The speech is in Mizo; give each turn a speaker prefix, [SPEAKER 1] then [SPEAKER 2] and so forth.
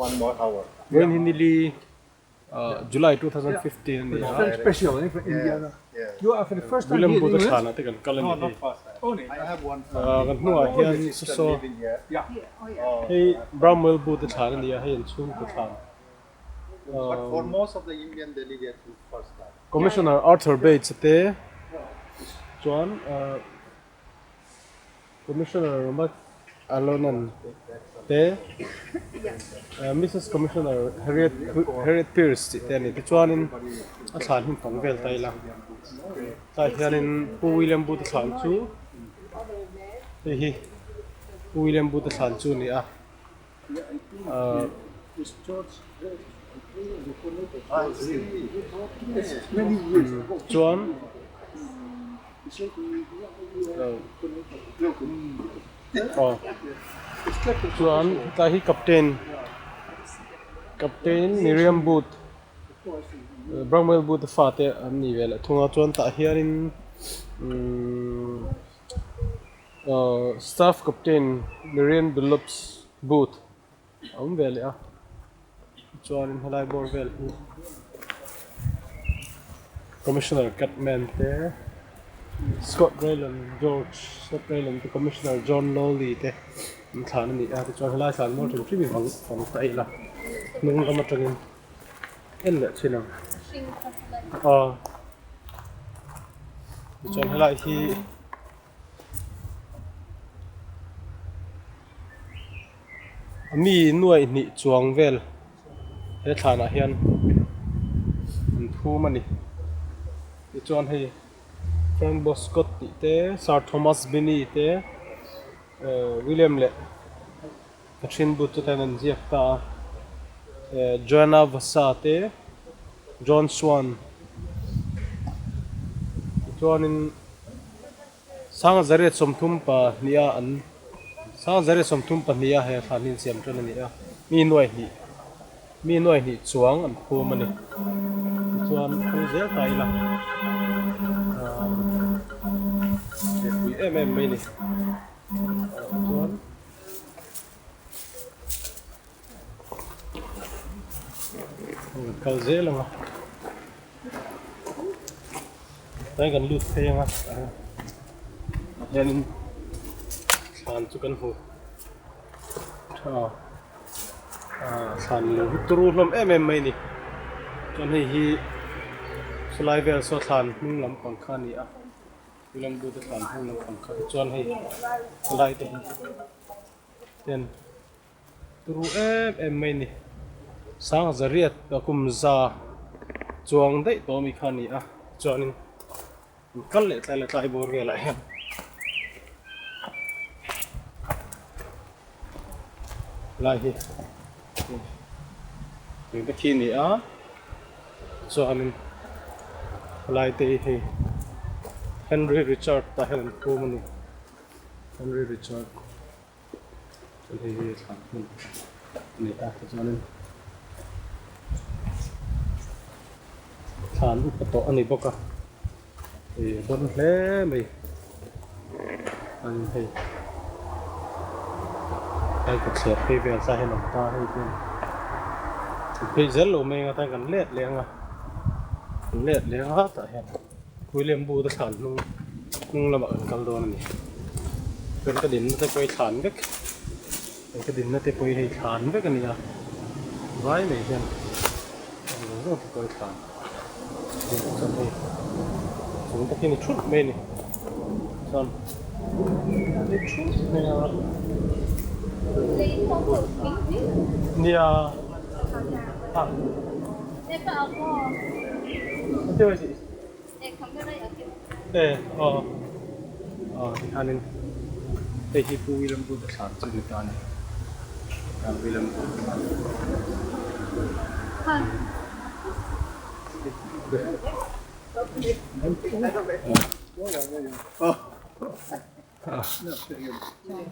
[SPEAKER 1] One more hour.
[SPEAKER 2] Vawiin hi nili July 2015 a ni a. William Booth a thlanah te kan kal a ni hei. Kan hnungah hian saw hei Bramwell Booth a thlan a ni a, hei an chhungkaw thlan. Commissioner Arthur Bates a te chuan Commissioner Robert Alonan te Mrs Commissioner Harriet Harriet Pierce tih te a ni. Tichuanin a thlan hun pang vel ta ila tlai hianin Pu William Booth a thlan chu hei hi Pu William Booth a thlan chu a ni a. Chuan aw chuan tlai hi captain captain Miriam Booth Bramwell Booth a fate an ni ve leh thung a chuan tah hianin umm. Staff Captain Marian Billups Booth a awm ve leh a chuanin helai bawr vel hi Commissioner Cadman te Scott Rayland George Scott Rayland te Commissioner John Lawley te an thlan a ni a tichuan helai thlan mawi hrim hrim hi vang vang ta ila hnung lam atangin en leh thin ang aw tichuan helai hi. Mi nuaih hnih chuang vel he thlanah hian an phum a ni tichuan hei Frank Boscott tih te Sir Thomas Binney te ehh William leh Catherine Booth te ten an ziak ta a ehh Joanna Vasa te John Swan tichuanin. Sanga zariat sawmthum pahniha an Sanga zariat sawmthum pahniha he thlan hi an siam tan a ni a, mi nuai hnih mi nuai hnih chuang an phum a ni. Tichuan kal zel ta ila aaa mipui em em mai a ni. Chuan. Kal zel ang a tlai kan lut phei ang a hianin thlan chu kan hmu tha a thlan lo hi turu hlawm em em mai a ni chuan hei hi sawlai vel saw thlan hnung lampang kha a ni a lam bute thlan hnung lampang kha chuan hei helai te hi ten turu em em mai a ni sang zariat kum za chuang daih tawh ami kha a ni a chuanin an kal leh tlai leh tlai bawr velah hian lai hi eng te khi a ni a chuanin helai te hi hei Henry Richard tah hian an phum a ni. Henry Richard chuan hei hi thlan hmun a ni a tichuanin thlan upa tawh a ni bawk a ih a dawn hle mai chuanin hei hei kawtthler phei vel ta hian a awm ta hei te phei zel lo mai anga kan let leh anga kan let leh anga tah hian. William Booth a thlan hnung hnung lamah kan kal dawn a ni. Chuan ka dinna te pawh hi thlan vek ka dinna te pawh hi hei thlan vek a ni a vai mai hian heng zawng zawng te pawh hi thlan chuan hei chung takin i thulh mai a ni chuan i thulh mai a nia ah. E aw aw tikhanin hei hi Pu William Booth a thlan chu ni ta a ni Pu William Booth a thlan